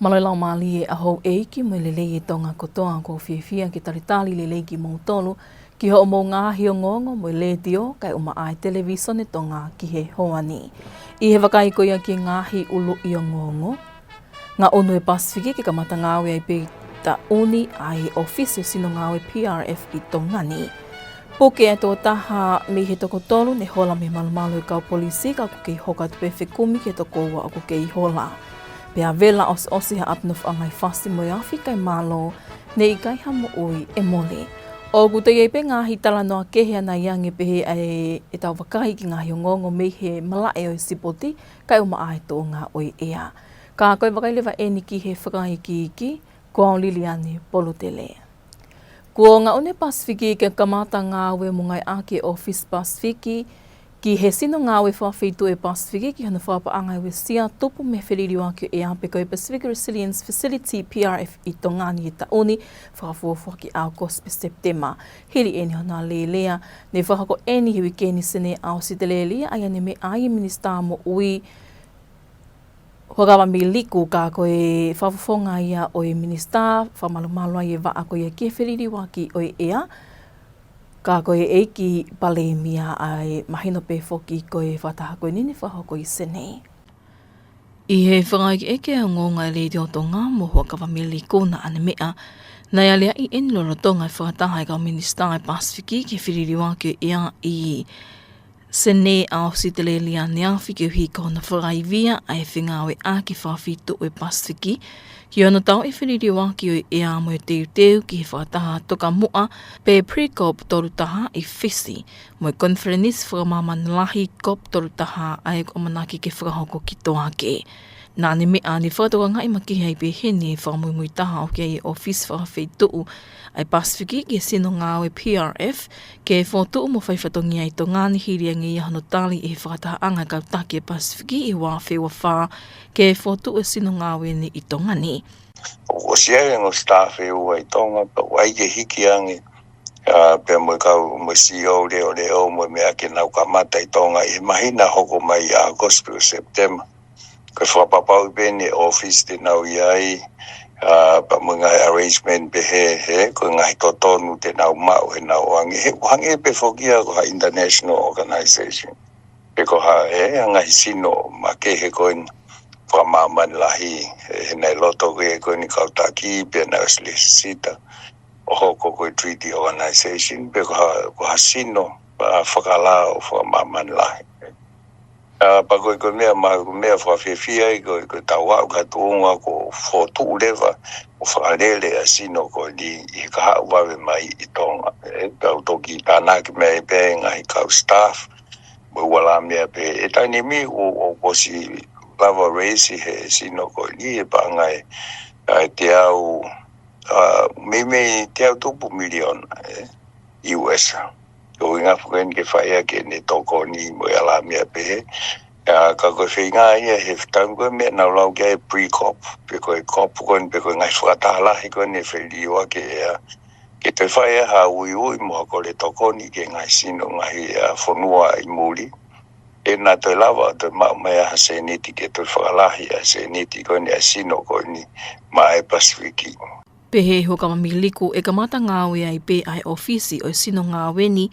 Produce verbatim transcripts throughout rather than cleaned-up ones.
Mālō e laumālie ʻa houʻeiki mo e lelei ʻa e Tonga kotoa, ʻoku ou fiefia ke talitali lelei kimoutolu ki hoʻomou ngaahi ongoongo mei he letiō kae ʻumaʻā e televīsone Tonga ki he houa ni. ʻI he vakai ko ia ki he ngaahi ʻuluʻi ongoongo, ngaʻunu e Pasifiki ke kamata ngāue ai pē ʻi taʻu ni ʻa e ʻōfisi ʻo e sino ngāue P R F ʻi Tonga ni. Puke e tokotaha mei he toko tolu ne hola mei he malumalu ʻo e kau polisi, ka ʻoku kei hoko atu pē e fekumi ki he toko ua ʻoku kei hola. Pea vela ʻosiʻosi ha ʻapi nofoʻanga ʻi fasi mo e afi kae mālō ne ʻikai ha moʻui ʻe mole. ʻOku toe ʻi ai pē ngaahi talanoa kehe ʻanai ange pehē ʻa e, ʻetau vakai ki he ngaahi ongoongo mei he malaʻe ʻo e sipoti kae ʻumaʻā e tōʻonga ʻo e ʻea. Ka ko e vakai leva eni ki he fakaikiiki, ko au Liliani Polutele. Kuo ngaʻunu e Pasifiki ke kamata ngāue mo ngāueʻaki e ʻōfisi Pasifiki ki he sino ngāue fakafeituʻu ʻo e Pasifiki ki hono fakapaʻanga e uesia tupu mei he feliliuaki ʻo e ʻea pe ko e Pacific Resilience Facility, P R F, ʻi Tonga ni he taʻu ni, fakafuofua ki ʻAokosi pe Sepitema. Hili eni hono alēlea, ne fakahoko eni he uike ni ʻi Senē ʻa ʻAositelēlia, ʻa ia ne meʻa ai e Minisitā Moʻui, Huʻakavameiliku, ka ko e fakafofonga ia ʻo e Minisitā, fakamalumalu ai e vaʻa ko ia ki he feliliuaki ʻo e ʻea, ka ko e ʻEiki Palēmia, ʻa e mahino pē foki ko e fakataha ko eni ne fakahoko ʻi Senē. ʻI he fakaikiiki ʻa e ongoongo ʻa e Letiō Tonga mo Huʻakavameiliku, naʻa ne meʻa naʻe aleaʻi eni lolotonga e fakataha ʻa e kau Minisitā ʻa e Pasifiki ki he feliliuaki ʻo e ʻea ʻi Senē ʻAositelēlia ʻaneafi koeʻuhi ko hono fakaivia ʻa e fengāueʻaki fakafeituʻu ʻo e Pasifiki ki hono tauʻi e feliliuaki ʻo e ʻea mo e teuteu ki he fakataha tokamuʻa pe pre-COP tolu taha ʻi Fisi, mo e konifelenisi fakamāmani lahi COP tolu taha ʻa ia ʻoku ʻamanaki ke fakahoko ki Toake. Naʻa ne meʻa ne fakatokangaʻi makehe ai pē heni e fakamuimui taha ʻoku ʻi ai e ʻōfisi fakafeituʻu ʻa e Pasifiki ki he sino ngāue P R F, ke fokotuʻu mo fai fatongia ʻi Tonga ni, hili ange ia hono tali ʻe he fakatahaʻanga ʻa e kau taki ʻa e Pasifiki ʻi he ua afe ua fā ke fokotuʻu e sino ngāue ni ʻi Tonga ni. ʻOku ʻosi ʻi ai e ongo sitafe ua ʻi Tonga, pea ʻoku ʻai ke hiki ange, ā, pea mo e kau, mo e C E O leʻoleʻo mo e meʻa ke nau kamata ʻi Tonga ʻi he māhina hoko mai ʻa ʻAokosi pe ko Sepitema. Ko e fakapapauʻi pē eni e ʻōfisi te nau ʻi ai, ā, pea mo e ngaahi arrangement pehē, he, ko e ngaahi totonu te nau maʻu heʻenau ʻoange. He ʻoku hangē pē foki ia ko ha international organization. Pe ko ha, he, ha ngaahi sino makehe ko eni fakamāmani lahi, he, he naʻe loto ko ē ko eni kau taki, pea naʻe ʻosi lēsisita ʻo hoko ko e treaty organization, pe ko ha, ko ha sino, ā, fakalao fakamāmani lahi. Ā, pea ko e, ko e meʻa ma-, ko e meʻa fakafiefia ia ko e, ko ʻetau aʻu ki ha tuʻunga kuo fokotuʻu leva, ʻo fakalele ʻa e sino ko eni ʻi he kahaʻu vave mai ʻi Tonga. ʻE, tau toki tānaki mai pē ngaahi kau staff, mo e ua meʻa pē. ʻI he taimi ni ʻoku, ʻoku ʻosi lava raise he sino ko eni e paʻanga ʻe, ā, teau, ā, meimei teau tupu miliona, ē, U S. Ko e ʻuhinga foki eni ke fai ʻaki ʻene tokoni mo e ua meʻa pehē. Ā, ka ko e feinga ia he taimi ko ē meʻa naʻa ku lau ki ai e pre-COP, pe ko e COP ko eni, pe ko e ngaahi fakataha lahi ko eni ʻe feliliuaki e ʻea, ke toe fai ha uiui mo ha kole tokoni ki he ngaahi sino, ngaahi, ā, fonua ʻi muli. ʻE naʻa toe lava ʻo toe maʻu mai ʻa ha sēniti ke toe fakalahi ʻa e sēniti ko eni ʻa e sino ko eni maʻa e Pasifiki. Pehē ʻe Huʻakavameiliku ʻe kamata ngāue ai pē ʻa e ʻōfisi ʻo e sino ngāue ni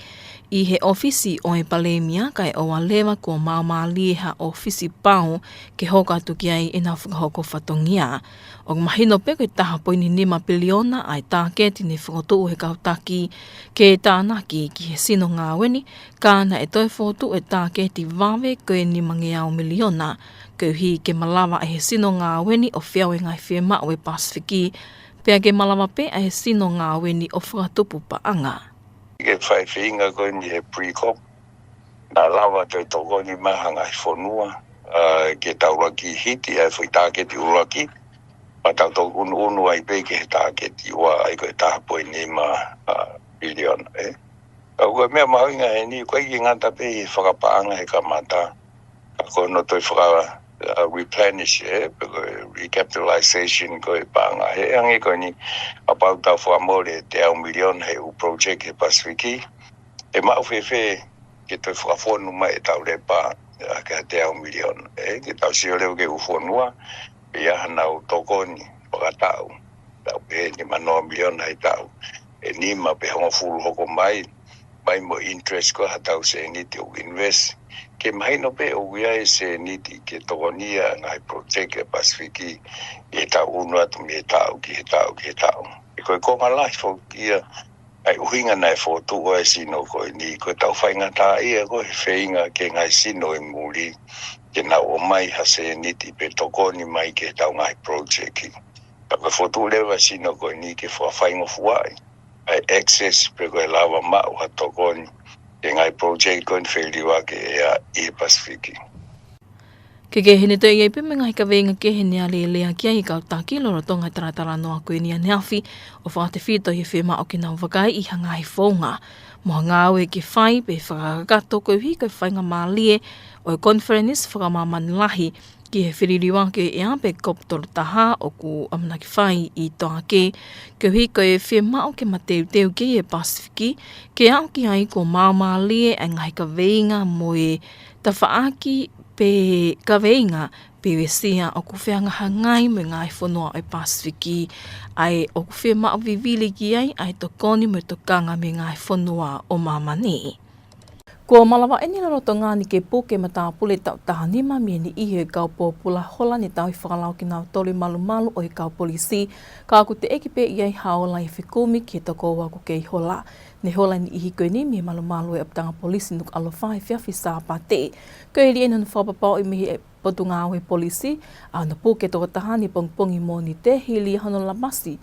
ʻi he ʻōfisi ʻo e Palēmia, kae ʻoua leva kuo māmālie ha ʻōfisi pau ke hoko atu ki ai ʻenau fakahoko fatongia. ʻOku mahino pē ko e taha poini nima piliona ʻa e tāketi ne fokotuʻu he kau taki ke tānaki ki he sino ngāue ni, ka naʻe toe fokotuʻu e tāketi vave ko e nimangeau miliona, koeʻuhi ke malava ʻe he sino ngāue ni ʻo feau e ngaahi fiemaʻu ʻa e Pasifiki, pea ke malava pē ʻa e sino ngāue ni ʻo fakatupu paʻanga. Ke fai feinga ko eni he pre-COP, naʻa lava toe tokoni mai ha ngaahi fonua, ā, ke tau ʻuluaki hiti ʻa e foʻi tāketi ʻuluaki, pea tau toki ʻunuʻunu ai pē ki he tāketi ua, ʻa ia ko e taha poini nima, ā, piliona, ē. Ka ko e meʻa mahuʻinga heni, ʻoku ʻikai ke ngata pē he fakapaʻanga he kamata, ka ko hono toe faka-, ā, replenish, ē, pe ko e recapitalization ko e paʻanga. He hangē ko eni, kapau tau fakamole e teau miliona he ʻū project he Pasifiki, ʻe maʻu fēfē ke toe fakafonu mai ʻetau lepa, ā, ki ha teau miliona, ē, ke tau sio leva ki he ʻū fonua, pea hanau tokoni fakataʻu, tau pehē ni manoa miliona ʻi taʻu ʻe nima pe hongofulu hoko mai, mai mo interest ko ha tau sēniti ʻoku invest. Ke mahino pē ʻoku ʻi ai e sēniti ke tokonia ngaahi project ʻa e Pasifiki ʻi he taʻu ʻunu atu mei he taʻu ki he taʻu ki he taʻu. ʻE ko e konga lahi foki ia ʻa e ʻuhinga naʻe fokotuʻu ai e sino ko eni, ko e tau faingataʻaʻia ko e feinga ki he ngaahi sino ʻi muli, ke nau ʻomai ha sēniti pe tokoni mai ki he tau ngaahi project. Ka ko e fokotuʻu leva e sino ko eni ke fakafaingofuaʻi ʻa e access pe ko e lava maʻu ha tokoni ki he ngaahi project ko eni feliliuaki ʻe ʻi he Pasifiki. Kehekehe ni, toe ʻi ai pē mo e ngaahi kaveinga kehe ne alēlea ki ai e kau taki lolotonga e talatalanoa ko eni ʻaneafi, ʻo fakatefito ʻi he fiemaʻu ke nau vakaiʻi ha ngaahi founga mo ha ngāue ke fai pe fakakakato koeʻuhi ko e faingamālie ʻo e konifelenisi fakamāmani lahi ki he feliliuaki ʻo e ʻea pe COP tolu taha ʻoku ʻamanaki fai ʻi Toake, koeʻuhi ko e fiemaʻu ke mateuteu ki ai e Pasifiki, ke aʻu ki ai kuo māmālie ʻa e ngaahi kaveinga mo e tafaʻaki pe kaveinga pe uesia ʻoku fehangahangai mo e ngaahi fonua ʻo e Pasifiki, ʻa ē ʻoku fiemaʻu vivili ki ai ʻa e tokoni mo e tokanga mei he ngaahi fonua ʻo māmani. Kuo malava eni lolotonga ni ke puke matāpule taʻu taha nima mei he niʻihi ʻo e kau pōpula hola ne tauhi fakalao kinautolu ʻi he malumalu ʻo e kau polisi, ka ʻoku teʻeki pē ʻi ai ha ola ʻi he fekumi ki he toko ua ʻoku kei hola. Ne hola e niʻihi ko eni mei he malumalu ʻo e ʻapitanga polisi Nukuʻalofa he efiafi Sāpate. Ko e hili eni hono fakapapauʻi mei he Potungāue Polisi ʻa hono puke tokotaha ni ʻi he pongipongi Mōnite, hili ʻa hono lamasi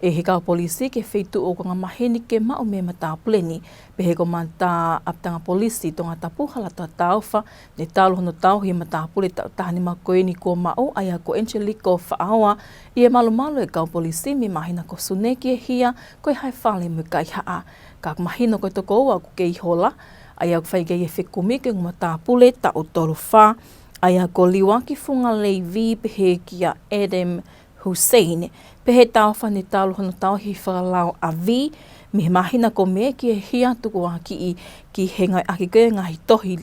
ʻe he kau polisi ki he feituʻu ʻoku angamaheni ke maʻu mei ai e matāpule ni. Pehē ʻe he Komata ʻApitanga Polisi Tongatapu, Halatoa Taufa, ne talu hono tauhi e matāpule taʻu taha nima ko eni kuo maʻu, ʻa ia ko Angelico Faʻaoa, ʻi he malumalu ʻo e kau polisi mei he māhina ko Sune ki he hia, ko e hā e fale mo e kaihaʻa. Ka ʻoku mahino ko e toko ua ʻoku kei hola, ʻa ia ʻoku fai ki ai e fekumi ki he ongo matāpule taʻu tolu fā, ʻa ia ko Liuaki Funga Leivi pehē kia Adam Hussein. Pehē ʻe Taufa ne talu hono tauhi fakalao ʻa Vi mei he māhina ko Mē ki he hia, tukuakiʻi ki he ngāueʻaki ko ē e ngaahi tohi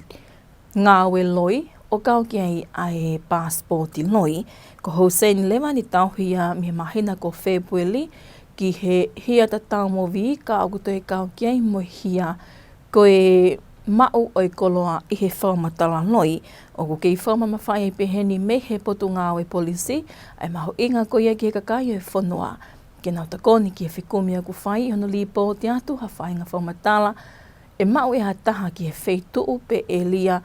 ngāue loi, ʻo kau ki ai ʻa e pāsipooti loi. Ko Hussein leva ne tauhi ia mei he māhina ko Fēpueli ki he hia tatau mo Vi, ka ʻoku toe kau ki ai mo e hia ko e maʻu ʻo e koloa ʻi he fakamatala loi. ʻOku kei fakamamafaʻi ai pehē ni mei he Potungāue Polisi ʻa e mahuʻinga ko ia ki he kakai ʻo e fonua, ke nau tokoni ki he fekumi ʻoku fai. ʻI hono lipooti atu ha faʻahinga fakamatala ʻe maʻu ʻe ha taha ki he feituʻu pe ʻēlia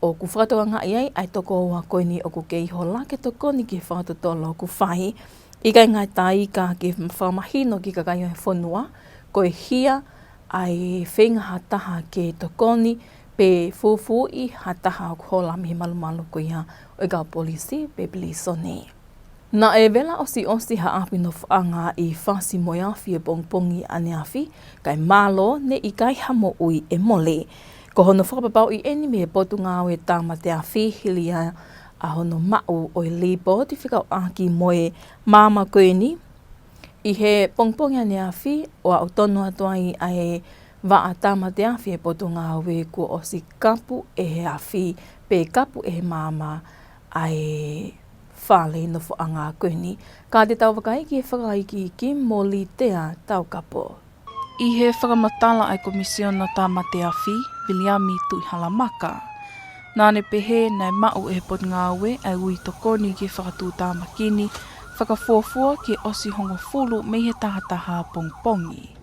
ʻoku fakatokangaʻi ai ʻa e toko ua ko eni ʻoku kei hola, ke tokoni ki he fakatotolo ʻoku fai. ʻIkai ngata ai, ka ke fakamahino ki he kakai ʻo e fonua ko e hia ʻa e feinga ha taha ke tokoni pe fūfuuʻi ha taha ʻoku hola mei he malumalu ko ia ʻo e kau polisi pe pilīsone. Naʻe vela ʻosiʻosi ha ʻapi nofoʻanga ʻi Fasi mo e Afi he pongipongi ʻaneafi, kae mālō ne ʻikai ha moʻui ʻe mole. Ko hono fakapapauʻi eni mei he Potungāue Tāmate Afi, hili ʻa hono maʻu ʻo e lipooti fekauʻaki mo e maama ko eni. ʻI he pongipongi ʻaneafi, ʻo aʻu tonu atu ai ʻa e vaʻa tāmate afi ʻa e Potungāue, kuo ʻosi kapu ʻe he afi pe kapu ʻe he maama ʻa e fale nofoʻanga ko eni. Ka te tau vakai ki he fakaikiiki mo Litea Taukapo. ʻI he fakamatala ʻa e Komisiona Tāmate Afi, Viliami Tuʻihalamaka, naʻa ne pehē naʻe maʻu ʻe he Potungāue ʻa e ui tokoni ki he fakatuʻutāmaki ni, fakafuofua ki he ʻosi hongofulu mei he taha taha pongipongi.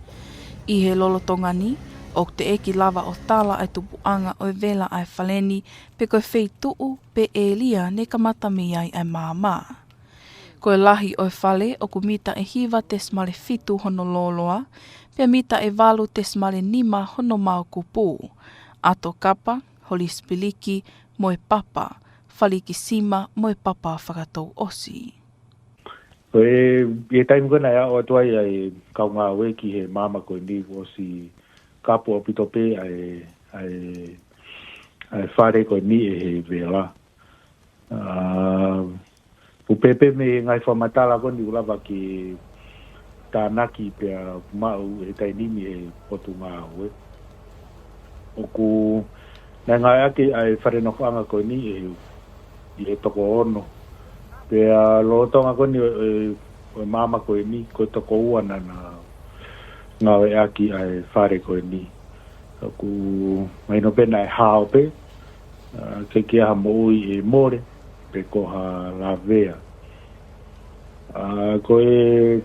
ʻI he lolotonga ni, ʻoku teʻeki lava ʻo tala ʻa e tupuʻanga ʻo e vela ʻa e fale ni, pe ko e feituʻu pe ʻēlia ne kamata mei ai ʻa e maama. Ko e lahi ʻo e fale ʻoku mita ʻe hiva tesimale fitu hono lōloa, pea mita ʻe valu tesimale nima hono maokupu. ʻAto kapa, holisipiliki, mo e papa, falikisima, mo e papa fakatouʻosi. Ko e, ʻi he taimi ko ē naʻe aʻu atu ai ʻa e kau ngāue ki he maama ko eni, kuo ʻosi kapu ʻaupito pē ʻa e, ʻa e, ʻa e fale ko eni ʻe he vela. ʻA, ʻoku pehē pē mei he ngaahi fakamatala ko eni ʻoku lava ke tānaki pea maʻu ʻe he taimi ni ʻe he Potungāue. ʻOku, naʻe ngāueʻaki ʻa e fale nofoʻanga ko eni ʻe he, ʻi he toko ono Pea lolotonga ko eni ʻo, ʻo, ʻo e maama ko eni, ko e toko ua naʻa na ngāueʻaki ʻa e fale ko eni. ʻOku mahino pē naʻe hao pē, ʻa, ke ʻikai ha moʻui ʻe mole, pe ko ha lavea. ʻA, ko e,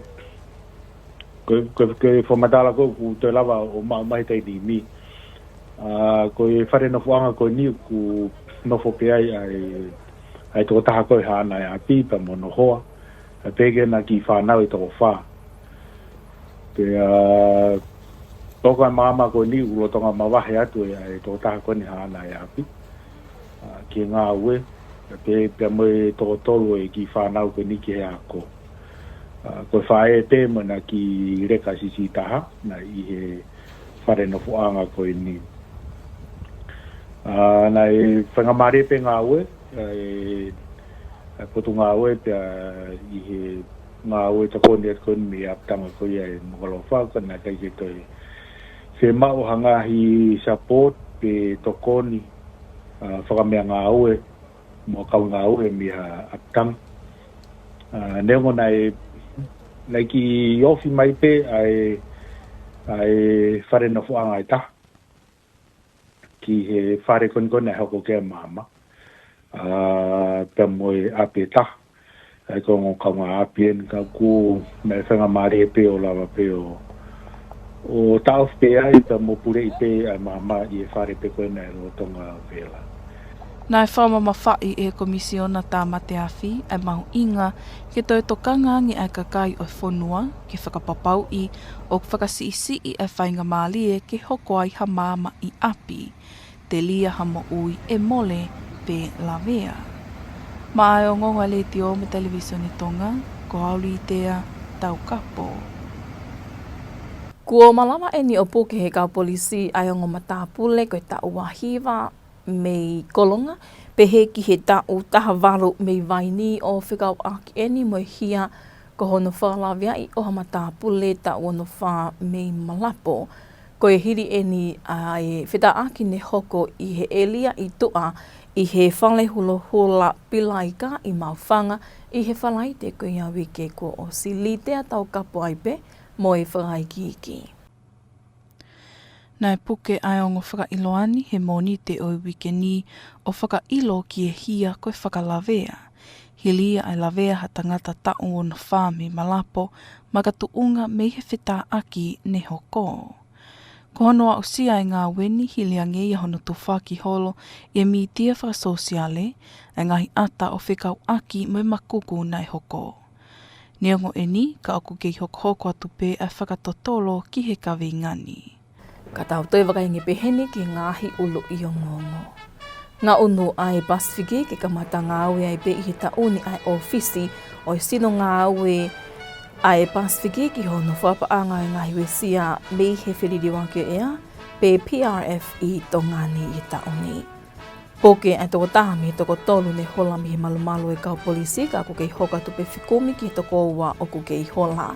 ko e, ko e, ko e fakamatala ko ē ʻoku toe lava ʻo maʻu mai he taimi ni. ʻA, ko e fale nofoʻanga ko eni ʻoku nofo pē ai ʻa e, ʻa e tokotaha ko ē haʻana ʻapi pea mo hono hoa. ʻA, pehē ki heʻena kiʻi fānau ʻe toko fā. Pea, ʻa, toka maama ko eni ʻoku lolotonga mavahe atu ʻe, ʻa e tokotaha ko eni haʻana ʻapi. ʻA, ki he ngāue, pea, pea mo e toko tolu ʻo e kiʻi fānau ko eni ki he ako. ʻA, ko e faʻē pē mo ʻena kiʻi leka siʻisiʻi taha, naʻe ʻi he fale nofoʻanga ko eni. ʻA, naʻe faingamālie pē ngāue, ʻa e, ʻa e potungāue pea ʻi he ngāue tokoni atu ko eni mei ʻapitanga ko ia ʻe Nukuʻalofa, ka naʻe ʻikai ke toe fiemaʻu ha ngaahi support pe tokoni, ʻa, fakameʻangāue mo e kau ngāue mei ʻapitanga. ʻA, neongo naʻe, naʻe kiʻi ofi mai pē ʻa e, ʻa e fale nofoʻanga ʻe taha ki he fale ko eni ko ē naʻe hoko ki ai e maama. ʻA, pea mo e ʻapi ʻe taha. ʻA e ko e ongo kaungāʻapi eni ka ʻoku meʻa faingamālie pē ʻo lava pē ʻo, ʻo taʻofi pē ai pea mo puleʻi pē ʻa e maama ʻi he fale pē ko ē naʻe lolotonga vela. Naʻe fakamamafaʻi ʻe he Komisiona Tāmate Afi ʻa e mahuʻinga ke toe tokanga ange ʻa e kakai ʻo e fonua ke fakapapauʻi ʻoku fakasiʻisiʻi ʻa e faingamālie ke hoko ai ha maama ʻi ʻapi, telia ha moʻui ʻe mole pe lavea. Maʻa e ongoongo ʻa e Letiō mo e Televīsone Tonga, ko au Litea Taukapo. Kuo malava eni ʻo puke ʻe he kau polisi ʻa e ongo matāpule ko e taʻu ua hiva mei Kolonga, pehē ki he taʻu taha valu mei Vainī, ʻo fekauʻaki eni mo e hia ko hono fakalaveaʻi ʻo ha matāpule taʻu ono fā mei Malapo. Ko e hili eni ʻa e fetāʻaki ne hoko ʻi he ʻēlia ʻi tuʻa ʻi he Fale Hulohula Pilaika ʻi Maʻufanga ʻi he Falaite ko ia uike kuo ʻosi. Litea Taukapo ai pē mo e fakaikiiki. Naʻe puke ʻa e ongo fakaʻilonga ni he Mōnite ʻo e uike ni ʻo fakaʻilo ki he hia ko e fakalavea. Hili ia ʻa e lavea ha tangata taʻu ono fā mei Malapo, makatuʻunga mei he fetāʻaki ne hoko. Ko hono aʻusia ʻa e ngāue ni hili ange ia hono tufaki holo ʻi he mītia fakasōsiale ʻa e ngaahi ʻata ʻo fekauʻaki mo e makuku naʻe hoko. Neongo eni, ka ʻoku kei hokohoko atu pē ʻa e fakatotolo ki he kaveinga ni. Ka tau toe vakai ange pē heni ki he ngaahi ʻuluʻi ongoongo. Ngaʻunu ʻa e Pasifiki ke kamata ngāue ai pē ʻi he taʻu ni ʻa e ʻōfisi ʻo e sino ngāue ʻa e Pasifiki ki hono fakapaʻanga ʻo e ngaahi uesia mei he feliliuaki ʻo e ʻea, pe P R F ʻi Tonga ni ʻi he taʻu ni. Puke ʻa e toko taha mei he toko tolu ne hola mei he malumalu ʻo e kau polisi, ka ʻoku kei hoko atu pē fekumi ki he toko ua ʻoku kei hola.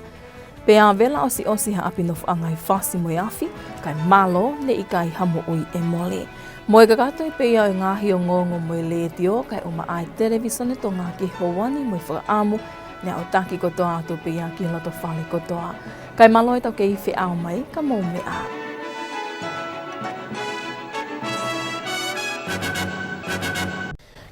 Pea vela ʻosiʻosi ha ʻapi nofoʻanga ʻi Fasi mo e afi, kae mālō ne ʻikai ha moʻui ʻe mole. Mo e kakato ʻi pē ia ʻo e ngaahi ongoongo mei he Letiō, kae ʻumaʻā e Televīsone Tonga ki he houa ni, mo e fakaʻamu ne aʻutaki kotoa atu pē ia ki he loto fale kotoa. Kae mālō e tau kei feʻao mai, ka mou meʻa.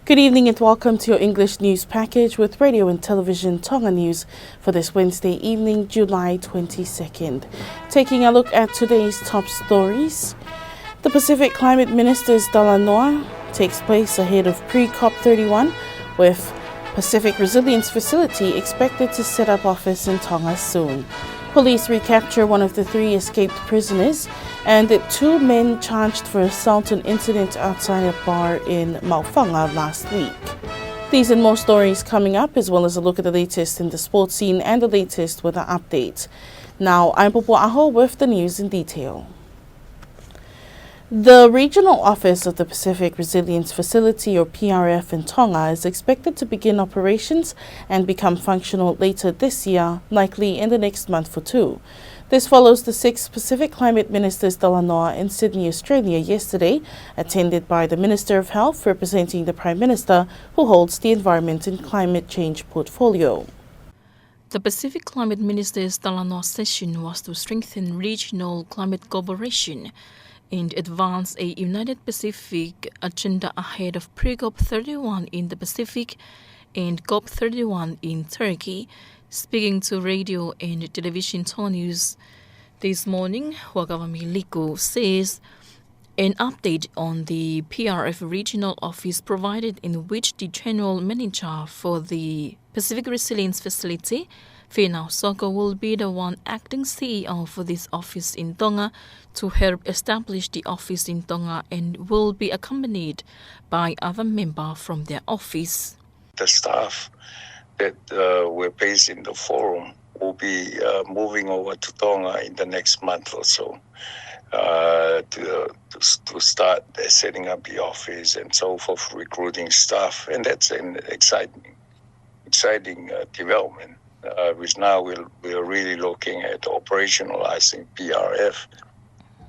Good evening and welcome to your English news package with Radio and Television Tonga News for this Wednesday evening, July twenty-second. Taking a look at today's top stories. The Pacific Climate Ministers Talanoa takes place ahead of pre-COP thirty-one, with Pacific Resilience Facility expected to set up office in Tonga soon. Police recapture one of the three escaped prisoners, and two men charged for assault and incident outside a bar in Maʻufanga last week. These and more stories coming up, as well as a look at the latest in the sports scene and the latest weather update. Now, I'm Popo Aho with the news in detail. The regional office of the Pacific Resilience Facility, or P R F, in Tonga is expected to begin operations and become functional later this year, likely in the next month or two. This follows the six Pacific Climate Ministers' talanoa in Sydney, Australia yesterday, attended by the Minister of Health representing the Prime Minister, who holds the Environment and Climate Change portfolio. The Pacific Climate Ministers' talanoa session was to strengthen regional climate cooperation and advance a united Pacific agenda ahead of pre-COP thirty-one in the Pacific and COP thirty-one in Turkey. Speaking to radio and television Tonga News this morning, Huakavami Liku says an update on the P R F regional office provided in which the general manager for the Pacific Resilience Facility, Fenau Soko, will be the one acting C E O for this office in Tonga to help establish the office in Tonga and will be accompanied by other member from their office. The staff that, uh, were based in the forum will be, uh, moving over to Tonga in the next month or so, uh, to, to, to start, uh, setting up the office and so forth, recruiting staff. And that's an exciting, exciting, uh, development, uh, which now we'll, we're really looking at operationalizing P R F,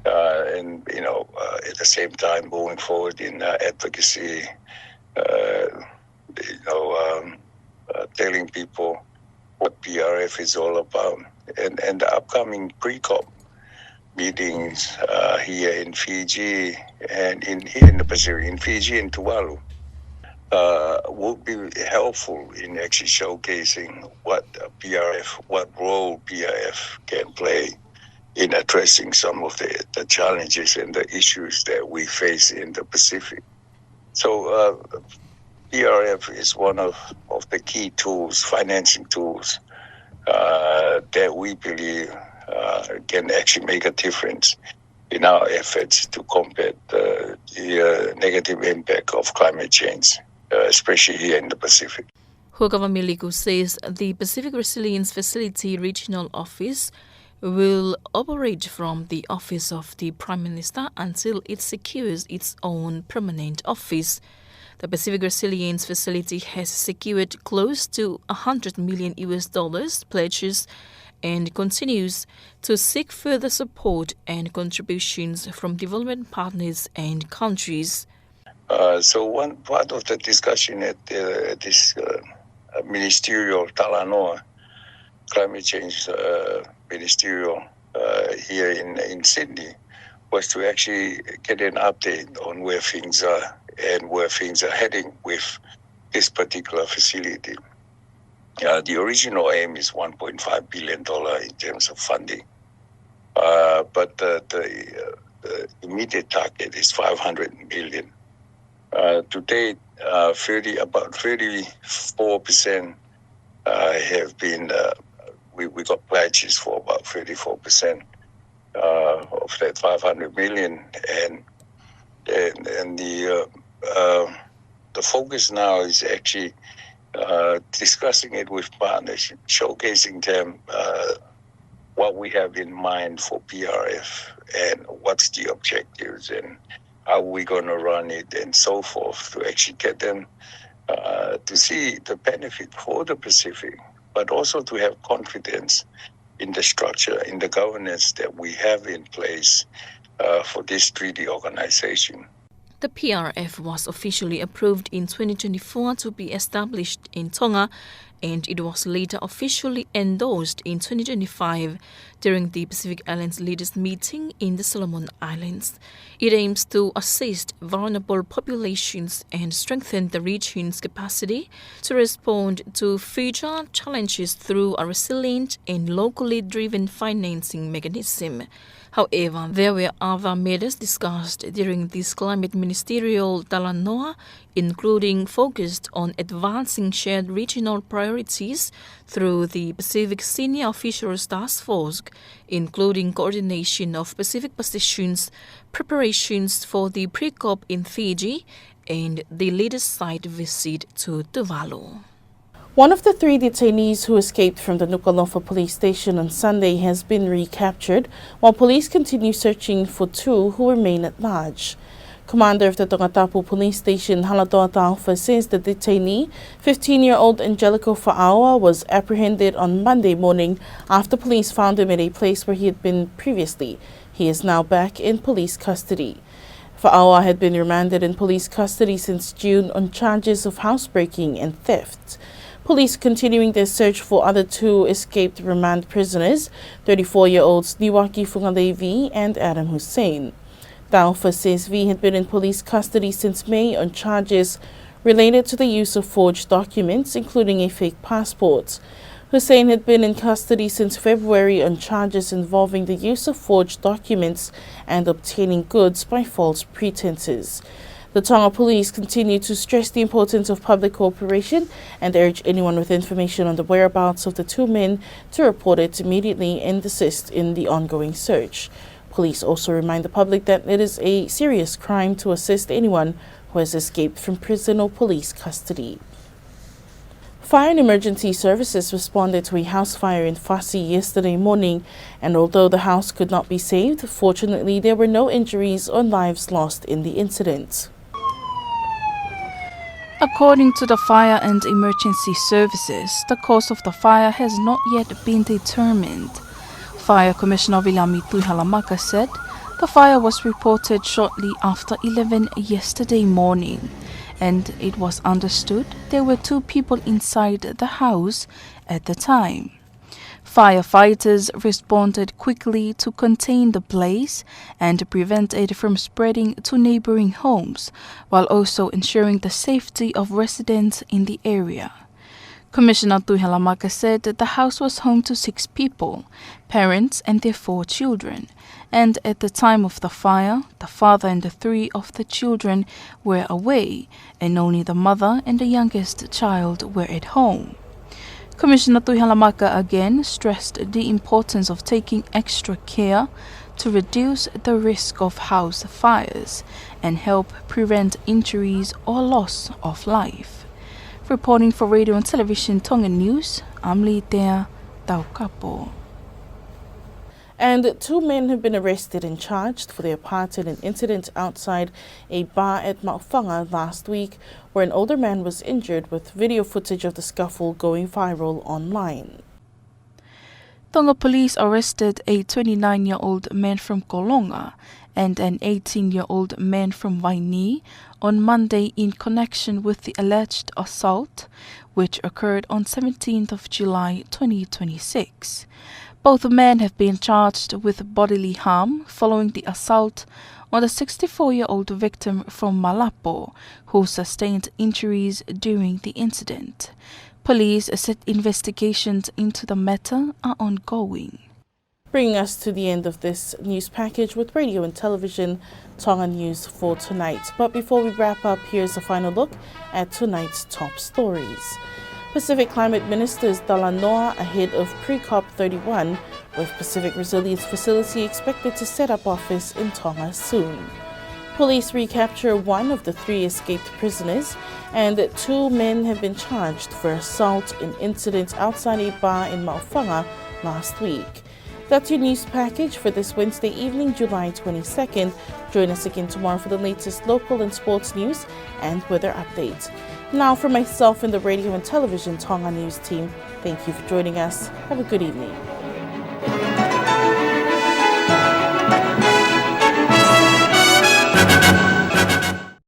uh, and, you know, uh, at the same time going forward in, uh, advocacy, uh, you know, um, uh, telling people what P R F is all about. And, and the upcoming pre-COP meetings, uh, here in Fiji and in, here in the Pacific, in Fiji and Tuvalu, uh, will be helpful in actually showcasing what, uh, P R F, what role P R F can play in addressing some of the, the challenges and the issues that we face in the Pacific. So, uh, P R F is one of, of the key tools, financing tools, uh, that we believe, uh, can actually make a difference in our efforts to combat, uh, the, uh, negative impact of climate change, uh, especially here in the Pacific. Huakavami Liku says the Pacific Resilience Facility Regional Office will operate from the office of the Prime Minister until it secures its own permanent office. The Pacific Resilience Facility has secured close to a hundred million U S dollars pledges and continues to seek further support and contributions from development partners and countries. Uh, so one part of the discussion at, uh, at this, uh, ministerial talanoa, climate change, uh, ministerial, uh, here in, in Sydney, was to actually get an update on where things are and where things are heading with this particular facility. Uh, the original aim is one point five billion dollar in terms of funding. Uh, but the, the, uh, the immediate target is five hundred million. Uh, to date, uh, thirty, about thirty-four percent, uh, have been, uh, we, we got pledges for about thirty-four percent, uh, of that five hundred million. And, and, and the, uh, uh, the focus now is actually, uh, discussing it with partners, showcasing them, uh, what we have in mind for P R F and what's the objectives and how we gonna run it and so forth, to actually get them, uh, to see the benefit for the Pacific, but also to have confidence in the structure, in the governance that we have in place, uh, for this treaty organization. The P R F was officially approved in twenty twenty-four to be established in Tonga, and it was later officially endorsed in twenty twenty-five during the Pacific Islands Leaders Meeting in the Solomon Islands. It aims to assist vulnerable populations and strengthen the region's capacity to respond to future challenges through a resilient and locally driven financing mechanism. However, there were other matters discussed during this climate ministerial talanoa, including focused on advancing shared regional priorities through the Pacific Senior Officials Task Force, including coordination of Pacific positions, preparations for the pre-COP in Fiji, and the leaders' site visit to Tuvalu. One of the three detainees who escaped from the Nuku'alofa police station on Sunday has been recaptured, while police continue searching for two who remain at large. Commander of the Tongatapu Police Station, Halatoa Taufa, says the detainee, fifteen-year-old Angelico Fa'aoa, was apprehended on Monday morning after police found him at a place where he had been previously. He is now back in police custody. Fa'aoa had been remanded in police custody since June on charges of housebreaking and theft. Police continuing their search for other two escaped remand prisoners, thirty-four-year-olds Niwaki Fungalevi and Adam Hussein. Taufa says V had been in police custody since May on charges related to the use of forged documents, including a fake passport. Hussein had been in custody since February on charges involving the use of forged documents and obtaining goods by false pretenses. The Tonga Police continue to stress the importance of public cooperation and urge anyone with information on the whereabouts of the two men to report it immediately and assist in the ongoing search. Police also remind the public that it is a serious crime to assist anyone who has escaped from prison or police custody. Fire and emergency services responded to a house fire in Fasi yesterday morning, and although the house could not be saved, fortunately there were no injuries or lives lost in the incident. According to the Fire and Emergency Services, the cause of the fire has not yet been determined. Fire Commissioner Viliami Tuihalamaka said the fire was reported shortly after eleven yesterday morning, and it was understood there were two people inside the house at the time. Firefighters responded quickly to contain the blaze and prevent it from spreading to neighboring homes, while also ensuring the safety of residents in the area. Commissioner Tuihalamaka said that the house was home to six people, parents and their four children, and at the time of the fire, the father and the three of the children were away, and only the mother and the youngest child were at home. Commissioner Tuihalamaka again stressed the importance of taking extra care to reduce the risk of house fires and help prevent injuries or loss of life. Reporting for Radio and Television Tonga News, I'm Litea Taukapo. And two men have been arrested and charged for their part in an incident outside a bar at Maʻufanga last week, where an older man was injured, with video footage of the scuffle going viral online. Tonga police arrested a twenty-nine-year-old man from Kolonga and an eighteen-year-old man from Vainī on Monday in connection with the alleged assault, which occurred on seventeenth of July twenty twenty-six. Both men have been charged with bodily harm following the assault on the sixty-four-year-old victim from Malapo, who sustained injuries during the incident. Police said investigations into the matter are ongoing. Bringing us to the end of this news package with Radio and Television Tonga News for tonight. But before we wrap up, here's a final look at tonight's top stories. Pacific climate ministers talanoa ahead of pre-COP thirty-one, with Pacific Resilience Facility expected to set up office in Tonga soon. Police recapture one of the three escaped prisoners, and two men have been charged for assault in incident outside a bar in Maʻufanga last week. That's your news package for this Wednesday evening, July twenty-second. Join us again tomorrow for the latest local and sports news and weather updates. Now, for myself and the Radio and Television Tonga News team, thank you for joining us. Have a good evening.